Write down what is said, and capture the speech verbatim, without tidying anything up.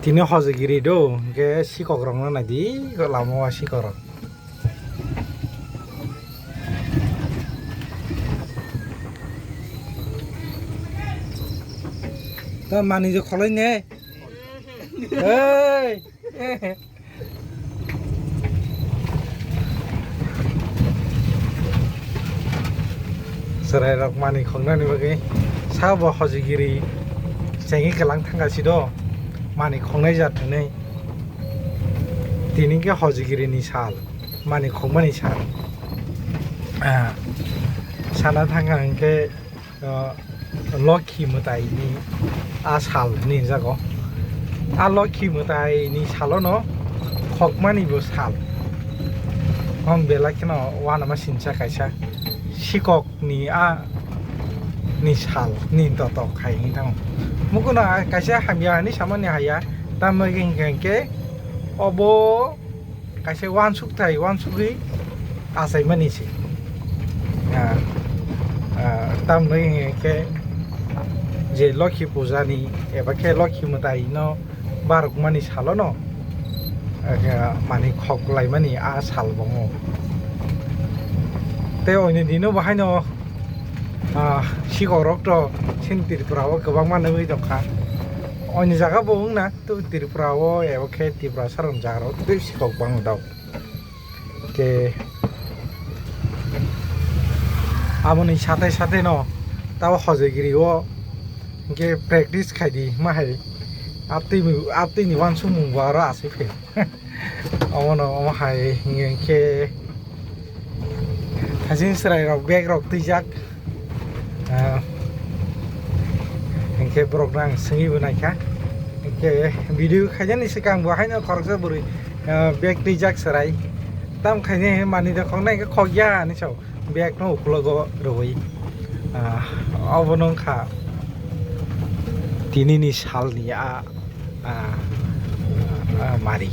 Tini hojigiri do, hingke sikok rok no naidi, lama o sikok rok. Ta mani je kholai ne. Hey. Chwrairok mani khoknani bagwi sabo hojigiri chengwi kwlang thangkha sido, mani khoknai jat hwnwi. Tini khe hojigirini sal, mani khokmani sal. Ah, sana thangkha hwnkhe ah, Lokhi mwtaini a sal hinwi rinjago. A Lokhi mwtaini salono khokmani bo sal. Hom belai kheno uanama sinsa kaisa sikokni a ni sal ni dotok hai wngwi thango. Mukuno a kaisa hamya hinwi samani haya, tamo hingka hinkhe obo kaisa uansukthai uansugwi achaimani se. Ah, ah, tamni hwnkhe je Lokhi puja ni eba khe Lokhi mwtai no barokmani salo no, ah, mani khok laimani a sal bongo. Tei oini dino bahaino, ah, sikok rok to chini Tripura o kwbangma nugwi tongkha. Oini jaga bo wngna to Tripura o eba khe Tripura sarong jaga rok tei sikok bang dao. Ke aboni sate sate no tabo hojagiri o hingke practice khaidi ma hai aptwi aptwi ni uansukmung bo aro aswk phaio. Omono omo hai hingke thajin chwrai rok bag rok twijak. Ah, hingke borok no ang swngwi bo naikha. Hingke video khainani swkang bo haino khoroksa bwrwi, ah, bag twijak chwrai. Tam khainai manwi rok khoknai hingke khokya hinwi sao. Bag no ukulogo rwui. Ah, obono wngkha tinini salni a, a, a mari.